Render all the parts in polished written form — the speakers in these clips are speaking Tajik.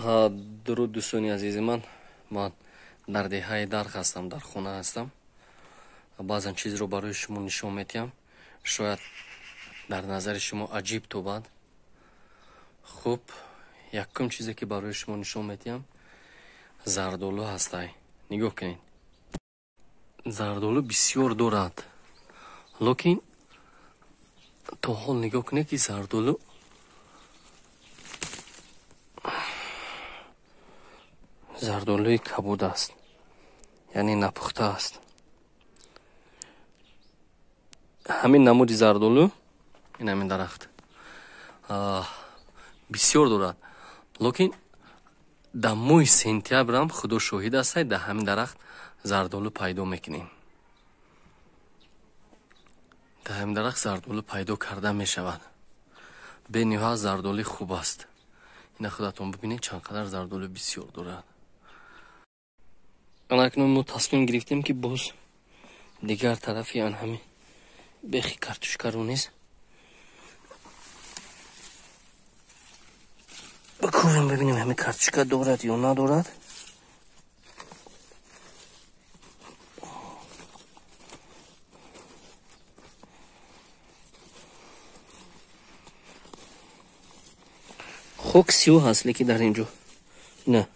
Дуруд, дӯстони азизи ман. Ман дар деҳаи Дарх ҳастам, дар хона ҳастам. Баъзан чизро барои шумо нишон медиҳам, шояд дар назари шумо аҷиб тобад. Хуб, якум чизе ки барои шумо нишон медиҳам, зардолу ҳастай. Нигоҳ кунед, зардолу бисёр дорад, лекин то ҳол нигоҳ кунед, ки зардолу зардолуи кабуд аст, яъне напухта аст. Ҳамин намуди зардолу, ин ҳамин дарахт бисёр дорад, лекин дар моҳи сентябрам, худо шоҳид аст, дар ҳамин дарахт зардолу пайдо мекунем. Дар ҳамин дарахт зардолу пайдо карда мешавад. Бениҳоят зардоли хуб аст. Ина худатон бибинед, чанд қадар зардолу бисёр дорад. Акнун мо тасмим гирифтем, ки боз дигар тарафи ан ҳамин бехи картошкаро низ бикӯрем, бибинем, ҳамин картошка дорад ё надорад. Хок сиёҳ аст, лекин дар ин ҷо на.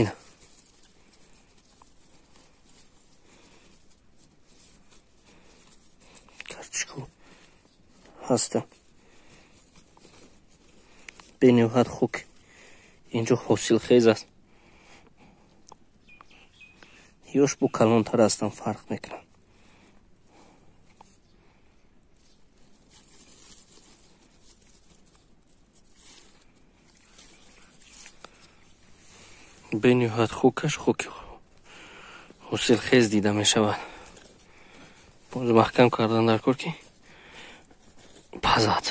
Ина картошка ҳаста. Бениҳоят хок инҷо ҳосилхез аст. Ёш бо калонтар ҳастанд, фарқ мекунанд. Бениҳоят хокаш хоки ҳосилхез дида мешавад. Боз маҳкам кардан дар кор, ки пазад.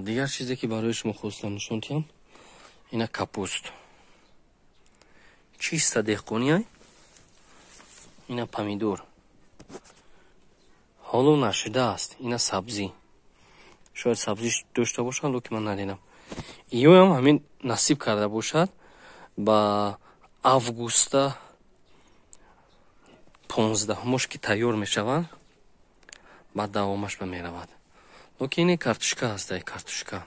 Дигар чизе ки барои шумо хостам нишон диҳам, ина капуст, чиста деҳқониай. Ина помидор ҳоло нашудааст. Ина сабзӣ, шояд сабзӣ дошта бошанд, лекин ман надидам. Иёям ҳамин насиб карда бошад, ба августа 15-ҳумош ки тайёр мешаванд, баъд давомаш ба меравад. Лекин ини картошка ҳастай, картошка,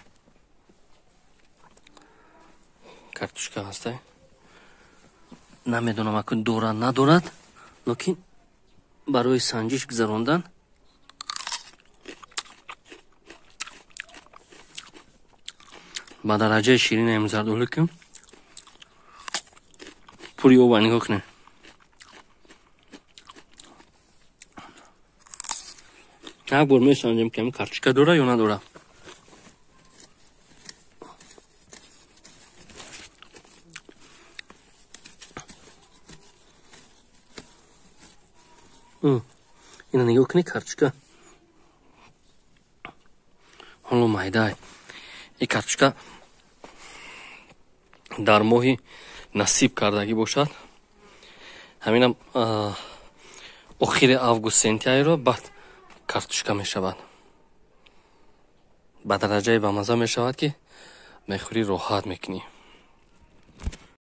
картошка ҳастай. Намедонам, акун дорад, надорад, лекин барои санҷиш гузарондан ба дараҷаи ширинаем зардолу, ки пури оба. Нигоҳ кунед, як бор месанҷем, ки картошка дора ё надора. Ина нигоҳ кунед, картошка ҳоло майдай. И картошка дар моҳи насиб кардагӣ бошад, ҳаминам охири август, сентябрро баъд картошка мешавад. Ба дараҷаи бамаза мешавад, ки мехӯрӣ, роҳат мекунӣ.